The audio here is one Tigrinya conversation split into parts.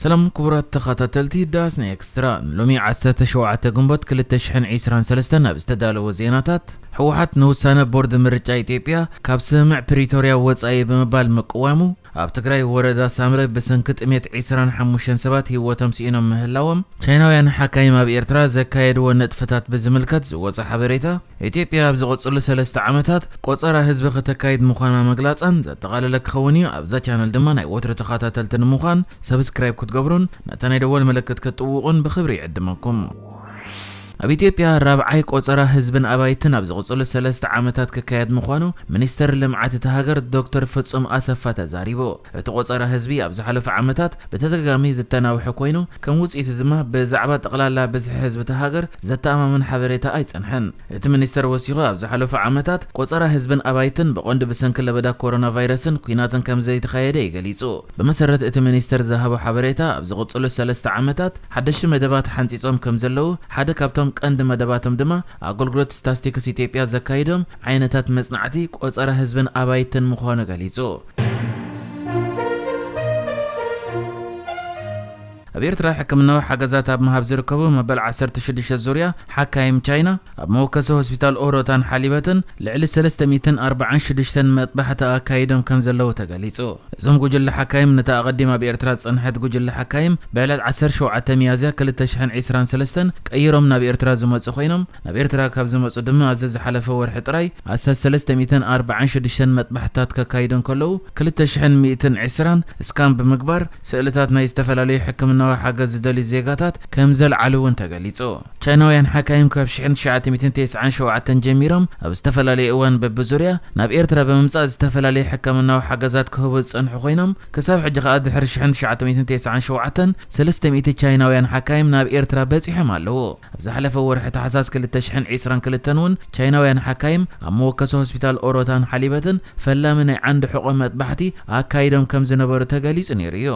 ሰላም ክቡራት ተኸታተልቲ ዳስና ኤክስትራ፣ ንሎሚ ዓሰርተ ሸውዓተ ግንቦት ክልተ ሽሕን ዕስራን ሰለስተን ኣብ ዝተዳለወ ዜናታት፣ ህወሓት ንውሳነ ቦርድ ምርጫ ኢትዮጵያ ካብ ስምምዕ ፕሪቶርያ ወጻኢ ብምባል ምቅዋሙ፣ ኣብ ትግራይ ወረዳ ሳምረ ብሰንኪ ጥሜት ዕስራን ሓሙሽተን ሰባት ህይወቶም ስኢኖም ምህላዎም፣ ቻይናውያን ሓካይም ኣብ ኤርትራ ዘካየድዎ ንጥፈታት ብዝምልከት ዝወጸ ሓበሬታ፣ ኢትዮጵያ ኣብ ዝቐጽሉ ሰለስተ ዓመታት ቆጸራ ህዝቢ ከተካይድ ምዃና ምግላጻን ዘጠቓለለ ክኸውን እዩ። ኣብዛ ቻነል ድማ ናይ ወትሩ ተኸታተልቲ ንምዃን ሰብስክራይብ ክትገብሩን ነታ ናይ ደወል ምልክት ክትጥውቑን ብኽብሪ ይዕድመኩም። ኣብ ኢትዮጵያ ራብዓይ ቆጸራ ህዝብን ኣባይትን ኣብ ዝቕጽሉ ሰለስተ ዓመታት ክካየድ ምዃኑ ሚኒስተር ልምዓት እታ ሃገር ዶክተር ፍጹም ኣሰፋ ተዛሪቡ። እቲ ቆጸራ ህዝቢ ኣብ ዝሓለፈ ዓመታት ብተደጋጋሚ ዝተናውሐ ኮይኑ፣ ከም ውጽኢቱ ድማ ብዛዕባ ጠቕላላ ብዝሒ ህዝቢ እታ ሃገር ዘተኣማምን ሓበሬታ ኣይጸንሐን። እቲ ሚኒስተር ወሲኹ፣ ኣብ ዝሓለፉ ዓመታት ቆጸራ ህዝብን ኣባይትን ብቐንዱ ብሰንኪ ለበዳ ኮሮና ቫይረስን ኲናትን ከም ዘይተኻየደ እዩ ገሊጹ። ብመሰረት እቲ ሚኒስተር ዝሃቦ ሓበሬታ፣ ኣብ ዝቕጽሉ ሰለስተ ዓመታት ሓደሽቲ መደባት ሓንጺጾም ከም ዘለዉ፣ ሓደ ካብቶም ቀንዲ መደባቶም ድማ ኣገልግሎት ስታስቲክስ ኢትዮጵያ ዘካይዶም ዓይነታት መጽናዕቲ ቆጸራ ህዝብን ኣባይትን ምዃኑ ገሊጹ። ኣብ ኤርትራ ሕክምናዊ ሓገዛት ኣብ ምሃብ ዝርከቡ መበል ዓሰርተ ሽዱሽተ ዙርያ ሓካይም ቻይና ኣብ መወከሲ ሆስፒታል ኦሮታን ሓሊበትን ልዕሊ ሰለስተ ሚእትን ኣርባዓን ሽዱሽተን መጥባሕቲ ኣካይዶም ከም ዘለዉ ተገሊጹ። እዞም ጉጅለ ሓካይም ነታ ኣቐዲም ኣብ ኤርትራ ዝጸንሐት ጉጅለ ሓካይም ብዕለት ዓሰርተ ሸውዓተ ሚያዝያ ክልተ ሽሕን ዕስራን ሰለስተን ቀይሮም ናብ ኤርትራ ዝመጹ ኮይኖም፣ ናብ ኤርትራ ካብ ዝመጹ ድማ ኣብዚ ዝሓለፈ ወርሒ ጥራይ ኣስታት ሰለስተ ሚእትን ኣርባዓን ሽዱሽተን መጥባሕትታት ከካይዱ እንከለዉ፣ ክልተ ሽሕን ሚእትን ዕስራን ስካን ብምግባር ስእልታት ናይ ዝተፈላለዩ ሕክምናዊ ሓገዝ ዝደልዩ ዜጋታት ከም ዘልዓሉ እውን ተገሊጹ። ቻይናውያን ሓካይም ካብ ሽሕን ትሽዓተ ሚእትን ተስዓን ሸውዓተን ጀሚሮም ኣብ ዝተፈላለየ እዋን በብዙርያ ናብ ኤርትራ ብምምጻእ ዝተፈላለዩ ሕክምናዊ ሓገዛት ክህቡ ዝጸንሑ ኮይኖም፣ ክሳብ ሕጂ ከኣ ድሕሪ ሽሕን ትሽዓተ ሚእትን ተስዓን ሸውዓተን ሰለስተ ሚእቲ ቻይናውያን ሓካይም ናብ ኤርትራ በጺሖም ኣለዉ። ኣብ ዝሓለፈ ወርሒ ታሕሳስ ክልተ ሽሕን ዕስራን ክልተን እውን ቻይናውያን ሓካይም ኣብ መወከሲ ሆስፒታል ኦሮታን ሓሊበትን ፈላሚ ናይ ዓንዲ ሕቖ መጥባሕቲ ኣካይዶም ከም ዝነበሩ ተገሊጹ ነይሩ እዩ።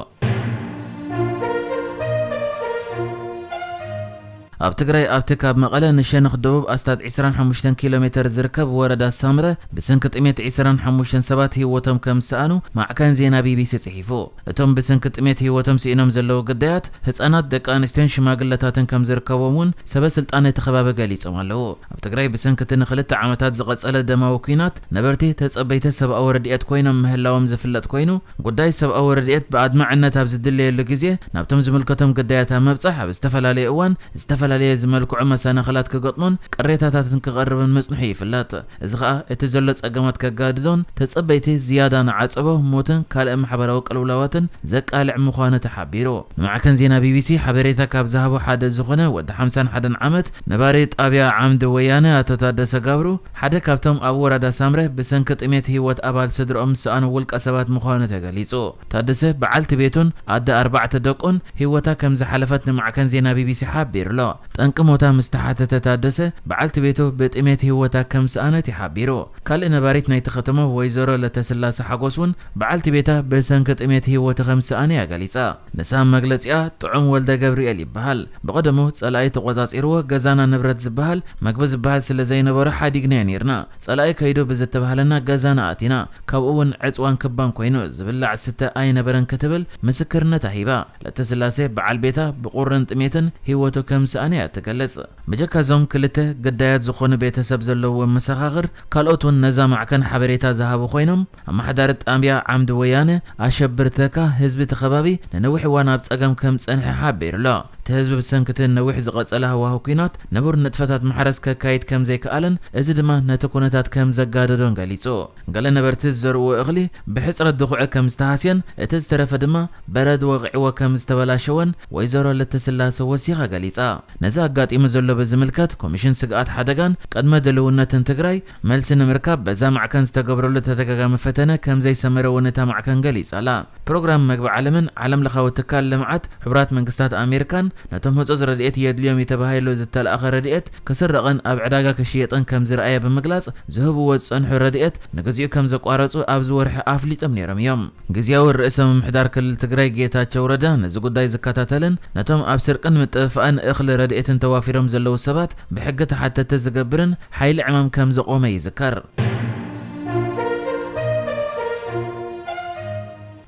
ኣብ ትግራይ ኣብቲ ካብ መቐለ ንሸነኽ ደቡብ ኣስታት ዕስራን ሓሙሽተን ኪሎ ሜተር ዝርከብ ወረዳ ሳምረ ብሰንኪ ጥሜት ዕስራን ሓሙሽተን ሰባት ህይወቶም ከም ዝሰኣኑ ማዕከን ዜና ቢቢሲ ጽሒፉ። እቶም ብሰንኪ ጥሜት ህይወቶም ስኢኖም ዘለዉ ግዳያት ህጻናት፣ ደቂ ኣንስትዮን ሽማግለታትን ከም ዝርከቦም እውን ሰበ ስልጣን እቲ ከባቢ ገሊጾም ኣለዉ። ኣብ ትግራይ ብሰንኪ እቲ ንኽልተ ዓመታት ዝቐጸለ ደማዊ ኲናት ነበርቲ ተጸበይቲ ሰብኣዊ ረድኤት ኮይኖም ምህላዎም ዝፍለጥ ኮይኑ፣ ጉዳይ ሰብኣዊ ረድኤት ብኣድማዕነት ኣብ ዝድለየሉ ግዜ ናብቶም ዝምልከቶም ግዳያት ኣብ ምብጻሕ ኣብ ዝተፈላለየ እዋን ዝተፈላለየ ዝመልክዑ መሰናኽላት ክገጥሞን ቅሬታታትን ክቐርብን ምጽንሑ ይፍለጥ። እዚ ኸኣ እቲ ዘሎ ጸገማት ከጋድዶን ተጸበይቲ ዝያዳ ንዓጸቦ ሞትን ካልእ ማሕበራዊ ቅልውላዋትን ዘቃልዕ ምዃኑ ተሓቢሩ። ንማዕከን ዜና ቢቢሲ ሓበሬታ ካብ ዝሃቡ ሓደ ዝኾነ ወዲ ሓምሳን ሓደን ዓመት ነባሪ ጣብያ ዓምዲ ወያነ ኣቶ ታደሰ ጋብሩ፣ ሓደ ካብቶም ኣብ ወረዳ ሳምረ ብሰንኪ ጥሜት ህይወት ኣባል ስድርኦም ዝሰኣኑ ውልቀ ሰባት ምዃኑ ተገሊጹ። ታደሰ በዓልቲ ቤቱን ኣደ ኣርባዕተ ደቁን ህይወታ ከም ዝሓለፈት ንማዕከን ዜና ቢቢሲ ሓቢሩ ኣሎ። ጠንቂ ሞታ ምስ ተሓተተ ታደሰ፣ በዓልቲ ቤቱ ብጥሜት ህይወታ ከም ዝሰኣነት እዩ ሓቢሩ። ካልእ ነባሪት ናይቲ ከተማ ወይዘሮ ለተስላሰ ሓጎስ እውን በዓልቲ ቤታ ብሰንኪ ጥሜት ህይወቱ ከም ዝሰኣነ እያ ገሊጻ። ንሳ ኣብ መግለጺኣ፣ ጥዑም ወልደ ገብርኤል ይበሃል። ብቐደሙ ጸላኢ ተቖጻጺርዎ ገዛና ንብረት ዝበሃል፣ መግቢ ዝበሃል ስለ ዘይነበሮ ሓዲግናዮ ኔርና። ጸላኢ ከይዱ ብዝተባህለና ገዛና ኣቲና። ካብኡ እውን ዕጽዋን ክባን ኮይኑ፣ ዝብላዕ ዝስተ ኣይነበረን ክትብል ምስክርነታ ሂባ። ለተስላሴ በዓል ቤታ ብቑርን ጥሜትን ህይወቱ ከም ዝሰኣነ እያ ትገልጽ። ብጀካ እዞም ክልተ ግዳያት ዝኾኑ ቤተሰብ ዘለዎም መሰኻኽር፣ ካልኦት እውን ነዛ ማዕከን ሓበሬታ ዝሃቡ ኮይኖም፣ ኣመሓዳሪ ጣብያ ዓምዲ ወያነ ኣሸብር ተካ፣ ህዝቢ እቲ ከባቢ ንነዊሕ እዋን ኣብ ጸገም ከም ዝጸንሐ ሓቢሩ ኣሎ። እቲ ህዝቢ ብሰንኪ እቲ ነዊሕ ዝቐጸለ ሃዋህው ኲናት ንቡር ንጥፈታት ማሕረስ ከካይድ ከም ዘይከኣለን፣ እዚ ድማ ነቲ ኩነታት ከም ዘጋደዶን ገሊጹ። ገለ ነበርቲ ዝዘርዎ እኽሊ ብሕጽረት ድኹዒ ከም ዝተሃስየን፣ እቲ ዝተረፈ ድማ በረድ ወቒዕዎ ከም ዝተበላሸወን ወይዘሮ ለተስላሰ ወሲኻ ገሊጻ። ነዚ ኣጋጢሙ ዘሎ ብዝምልከት ኮሚሽን ስግኣት ሓደጋን ቅድመ ድልውነትን ትግራይ መልሲ ንምርካብ በዛ ማዕከን ዝተገብረሉ ተደጋጋሚ ፈተነ ከም ዘይሰመረ እውን እታ ማዕከን ገሊጻ ኣላ። ፕሮግራም መግቢ ዓለምን ዓለም ለኻዊ ትካል ልምዓት ሕቡራት መንግስታት ኣሜሪካን ነቶም ህጹጽ ረድኤት የድልዮም እዩ ተባሂሉ ዝተላእኸ ረድኤት ክስረቕን ኣብ ዕዳጋ ክሽየጥን ከም ዝረኣየ ብምግላጽ፣ ዝህብዎ ዝጸንሑ ረድኤት ንግዚኡ ከም ዘቋረጹ ኣብዚ ወርሒ ኣፍሊጦም ነይሮም እዮም። ግዝያዊ ርእሰ ምምሕዳር ክልል ትግራይ ጌታቸው ረዳ ነዚ ጉዳይ ዝከታተልን ነቶም ኣብ ስርቅን ምጥፍፋእን እኽሊ ረድኤትን ተዋፊሮም ዘለዉ ሰባት ብሕጊ ተሓተቲ ዝገብርን ሓይሊ ዕማም ከም ዘቖመ ይዝከር።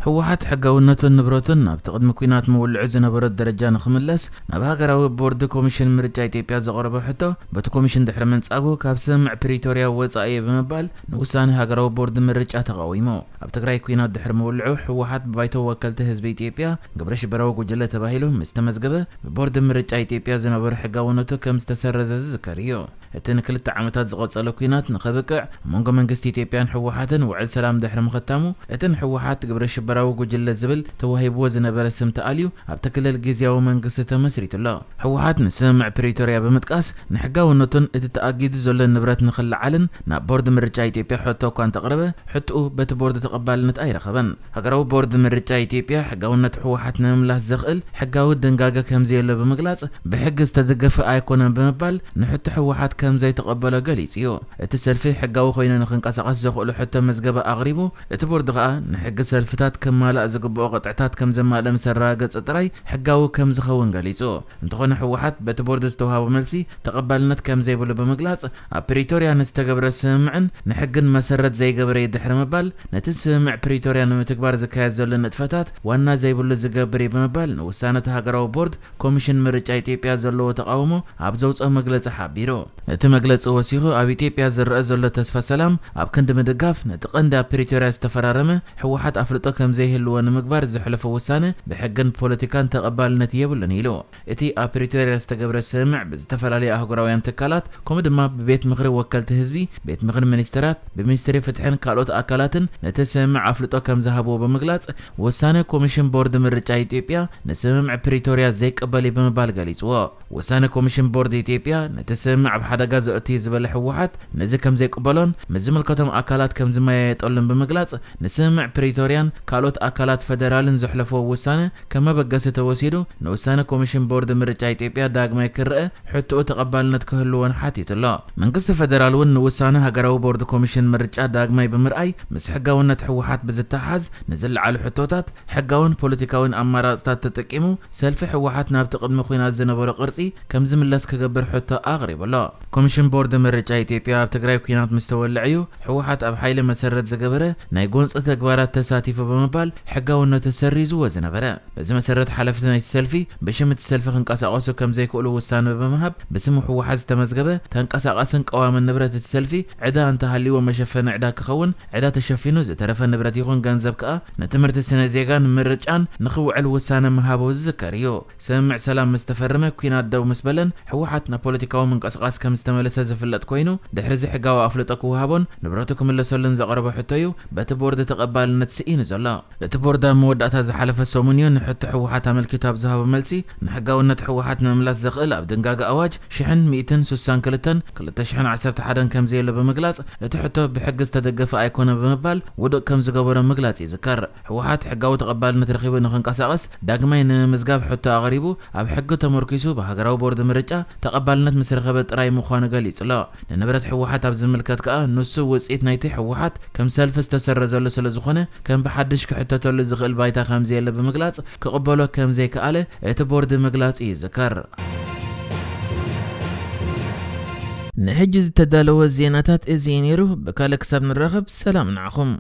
ህወሓት ሕጋውነቱን ንብረቱን ናብቲ ቅድሚ ኲናት ምውልዑ ዝነበሮ ደረጃ ንኽምለስ ናብ ሃገራዊ ቦርድ ኮሚሽን ምርጫ ኢትዮጵያ ዘቕረቦ ሕቶ፣ በቲ ኮሚሽን ድሕሪ ምንጻጉ፣ ካብ ስምምዕ ፕሪቶርያ ወጻኢ እየ ብምባል ንውሳነ ሃገራዊ ቦርድ ምርጫ ተቓዊሙ። ኣብ ትግራይ ኲናት ድሕሪ ምውልዑ፣ ህወሓት ብባይቶ ወከልቲ ህዝቢ ኢትዮጵያ ግብረ ሽበራዊ ጉጅለ ተባሂሉ ምስ ተመዝገበ፣ ብቦርድ ምርጫ ኢትዮጵያ ዝነበሩ ሕጋውነቱ ከም ዝተሰረዘ ዝዝከር እዩ። እቲ ንክልተ ዓመታት ዝቐጸለ ኲናት ንኸብቅዕ፣ ኣብ መንጎ መንግስቲ ኢትዮጵያን ህወሓትን ውዕል ሰላም ድሕሪ ምኽታሙ፣ እቲ ንህወሓት ግብረ ሽበራዊ ጉጅለ ዝብል ተዋሂብዎ ዝነበረ ስም ተኣልዩ፣ ኣብቲ ክልል ግዝያዊ መንግስቲ ተመስሪቱ ኣሎ። ህወሓት ንስምምዕ ፕሪቶርያ ብምጥቃስ፣ ንሕጋውነቱን እቲ ተኣጊዱ ዘሎ ንብረት ንኽለዓልን ናብ ቦርድ ምርጫ ኢትዮጵያ ሕቶ እኳ እንተቕረበ፣ ሕቶኡ በቲ ቦርድ ተቐባልነት ኣይረኸበን። ሃገራዊ ቦርድ ምርጫ ኢትዮጵያ፣ ሕጋውነት ህወሓት ንምምላስ ዘኽእል ሕጋዊ ድንጋገ ከም ዘየሎ ብምግላጽ፣ ብሕጊ ዝተደገፈ ኣይኮነን ብምባል፣ ንሕቶ ህወሓት ከም ዘይተቐበሎ ገሊጹ እዩ። እቲ ሰልፊ ሕጋዊ ኮይኑ ንኽንቀሳቐስ ዘኽእሉ ሕቶ መዝገበ ኣቕሪቡ፣ እቲ ቦርድ ከኣ ንሕጊ ሰልፍታት ከማልእ ዝግብኦ ቅጥዕታት ከም ዘማልአ ምስ ኣረጋገጸ ጥራይ ሕጋዊ ከም ዝኸውን ገሊጹ። እንተኾነ ህወሓት በቲ ቦርድ ዝተዋህቦ መልሲ ተቐባልነት ከም ዘይብሉ ብምግላጽ፣ ኣብ ፕሪቶርያ ንዝተገብረ ስምምዕን ንሕግን መሰረት ዘይገበረ እዩ ድሕሪ ምባል፣ ነቲ ስምምዕ ፕሪቶርያ ንምትግባር ዝካየድ ዘሎ ንጥፈታት ዋና ዘይብሉ ዝገብር እዩ ብምባል ንውሳነ እቲ ሃገራዊ ቦርድ ኮሚሽን ምርጫ ኢትዮጵያ ዘለዎ ተቓውሞ ኣብ ዘውፅኦ መግለፂ ሓቢሩ። እቲ መግለፂ ወሲኹ፣ ኣብ ኢትዮጵያ ዝረአ ዘሎ ተስፋ ሰላም ኣብ ክንዲ ምድጋፍ፣ ነቲ ቀንዲ ኣብ ፕሪቶርያ ዝተፈራረመ ህወሓት ኣፍልጦ ከም ዘይህልዎ ንምግባር ዘሕለፎ ውሳነ ብሕግን ፖለቲካን ተቐባልነት የብሉን ኢሉ። እቲ ኣብ ፕሪቶርያ ዝተገብረ ስምምዕ ብዝተፈላለዩ ኣህጉራውያን ትካላት፣ ከምኡ ድማ ብቤት ምኽሪ ወከልቲ ህዝቢ፣ ቤት ምኽሪ ሚኒስተራት፣ ብሚኒስትሪ ፍትሕን ካልኦት ኣካላትን ነቲ ስምምዕ ኣፍልጦ ከም ዝሃብዎ ብምግላጽ፣ ውሳነ ኮሚሽን ቦርድ ምርጫ ኢትዮጵያ ንስምምዕ ፕሪቶርያ ዘይቅበል እዩ ብምባል ገሊጽዎ። ውሳነ ኮሚሽን ቦርድ ኢትዮጵያ ነቲ ስምምዕ ኣብ ሓደጋ ዘእቱ እዩ ዝበለ ህወሓት፣ ነዚ ከም ዘይቅበሎን ምስ ዝምልከቶም ኣካላት ከም ዝመያየጠሉን ብምግላጽ፣ ንስምምዕ ፕሪቶርያን ካልኦት ኣካላት ፈደራልን ዘሕለፍዎ ውሳነ ከም መበገሲ ተወሲዱ፣ ንውሳነ ኮሚሽን ቦርድ ምርጫ ኢትዮጵያ ዳግማይ ክረአ ሕቶኡ ተቐባልነት ክህልዎን ሓቲቱ ኣሎ። መንግስቲ ፈደራል እውን ንውሳነ ሃገራዊ ቦርድ ኮሚሽን ምርጫ ዳግማይ ብምርኣይ፣ ምስ ሕጋውነት ህወሓት ብዝተሓሓዝ ንዝለዓሉ ሕቶታት፣ ሕጋውን ፖለቲካውን ኣማራፅታት ተጠቂሙ፣ ሰልፊ ህወሓት ናብቲ ቅድሚ ኲናት ዝነበሮ ቅርጺ ከም ዝምለስ ክገብር ሕቶ ኣቕሪቡ ኣሎ። ኮሚሽን ቦርድ ምርጫ ኢትዮጵያ፣ ኣብ ትግራይ ኲናት ምስ ተወልዐ እዩ ህወሓት ኣብ ሓይሊ መሰረት ዝገበረ ናይ ጎንፂ ተግባራት ተሳቲፉ ብምባል ሕጋውነቱ ሰሪዝዎ ዝነበረ። በዚ መሰረት፣ ሓለፍቲ ናይቲ ሰልፊ ብሽም እቲ ሰልፊ ክንቀሳቐሱ ከም ዘይክእሉ ውሳነ ብምሃብ፣ ብስም ህወሓት ዝተመዝገበ ተንቀሳቓስን ቀዋምን ንብረት እቲ ሰልፊ ዕዳ እንተሃልይዎ መሸፈኒ ዕዳ ክኸውን፣ ዕዳ ተሸፊኑ፣ ዝተረፈ ንብረት ይኹን ገንዘብ ከኣ ንትምህርቲ ስነ ዜጋን ምርጫን ንኽውዕል ውሳነ ምሃቡ ዝዝከር እዩ። ስምምዕ ሰላም ምስ ተፈረመ፣ ኲናት ደው ምስ በለን፣ ህወሓት ናብ ፖለቲካዊ ምንቅስቓስ ከም ዝተመለሰ ዝፍለጥ ኮይኑ፣ ድሕሪ እዚ ሕጋዊ ኣፍልጦ ክወሃቦን ንብረቱ ክምለሰሉን ዘቕረቦ ሕቶ እዩ በቲ ቦርድ ተቐባልነት ስኢኑ ዘሎ። እቲ ቦርድ ኣብ መወዳእታ ዝሓለፈ ሰሙን እዩ ንሕቶ ህወሓት ኣመልኪቱ ኣብ ዝሃቦ መልሲ፣ ንሕጋውነት ህወሓት ንምምላስ ዘኽእል ኣብ ድንጋገ ኣዋጅ ሽሕን ሚእትን ሱሳን ክልተን ክልተ ሽሕን ዓሰርተ ሓደን ከም ዘየሎ ብምግላጽ፣ እቲ ሕቶ ብሕጊ ዝተደገፈ ኣይኮነን ብምባል ውዱቕ ከም ዝገበሮ ምግላጽ ይዝከር። ህወሓት ሕጋዊ ተቐባልነት ረኺቡ ንኽንቀሳቐስ ዳግማይ ንምምዝጋብ ሕቶ ኣቕሪቡ፣ ኣብ ሕጊ ተመርኪሱ ብሃገራዊ ቦርድ ምርጫ ተቐባልነት ምስ ረኸበ ጥራይ ምዃኑ ገሊጹ ኣሎ። ንንብረት ህወሓት ኣብ ዝምልከት ከኣ፣ ንሱ ውጽኢት ናይቲ ህወሓት ከም ሰልፊ ዝተሰረዘሉ ስለ ዝኾነ፣ ከም ብሓድሽ ክሕተተሉ ዝኽእል ባይታ ከም ዘየለ ብምግላጽ፣ ክቕበሎ ከም ዘይከኣለ እቲ ቦርድ ምግላጹ ይዝከር። ንሕጂ ዝተዳለወ ዜናታት እዚ እዩ ነይሩ። ብካልእ ክሳብ ንራኸብ፣ ሰላም ንዓኹም።